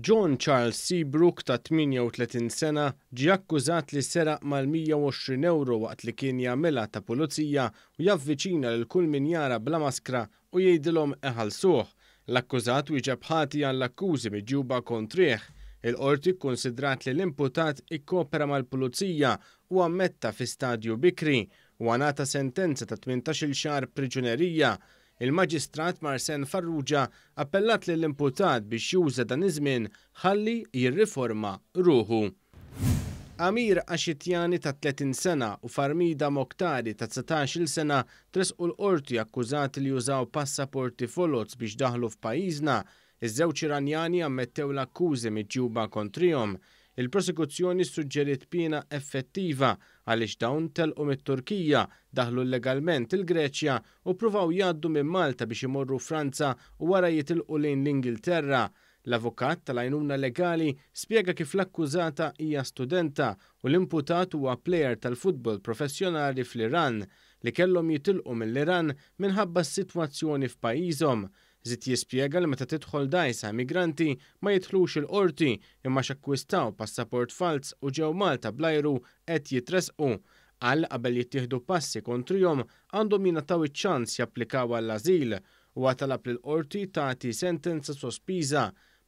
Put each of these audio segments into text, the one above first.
John Charles Seabrook ta' 38 sena ġie akkużat li seraq mal-120 ewro waqt li kien jagħmilha ta' pulizija u javviċina lil kull min jara bla maskra u jgħidilhom iħallsuh. L-akkużat wieġeb ħati għall-akkużi miġjuba kontrih. Il-Qorti kkunsidrat li l-imputat ikkopera mal-Pulizija u ammetta fi stadju bikri. Huwa ngħata sentenza ta' 18-il xahar priġunerija. Il-Maġistrat Marsen Farrugia appellat lill-imputat biex juża dan iż-żmien ħalli jirriforma ruħu. Amir Ashitiani ta' 30 sena u Farmida Mokhtari ta' 19-il sena tressqu l-Qorti akkużati li użaw passaporti foloz biex daħlu f'pajjiżna. Iż-żewġ Iranjani ammettew l-akkużi miġjuba kontrihom. Il-prosekuzzjoni ssuġġeriet piena effettiva għaliex dawn telqu mit-Turkija, daħlu illegalment il-Greċja u ppruvaw jgħaddu minn Malta biex imorru Franza u wara jitilqu lejn l-Ingilterra. L-avukat tal-għajnuna legali spjega kif l-akkużata hija studenta u l-imputat huwa plejer tal-futbol professjonali fl-Iran, li kellhom jitilqu mill-Iran minħabba s-sitwazzjoni f'pajjiżhom. Żied jispjega li meta tidħol dgħajsa immigranti ma jidħlux il-Qorti imma x'akkwistaw passaport falz u ġew Malta bl-ajru qed jitressqu. Qal li qabel jittieħdu passi kontrihom għandhom jingħataw iċ-ċans japplikaw għall-ażil. Huwa talab lill-Qorti tagħti sentenza sospiża.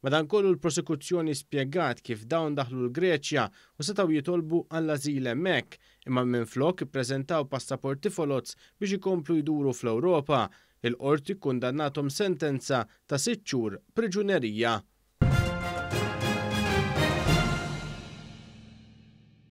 Madankollu l-prosekuzzjoni spjegat kif dawn daħlu l-Greċja u setgħu jitolbu għall-ażil hemmhekk, imma minflok ippreżentaw passaporti foloz biex ikomplu jduru fl-Ewropa. Il-Qorti kkundannathom sentenza ta' sitt xhur priġunerija.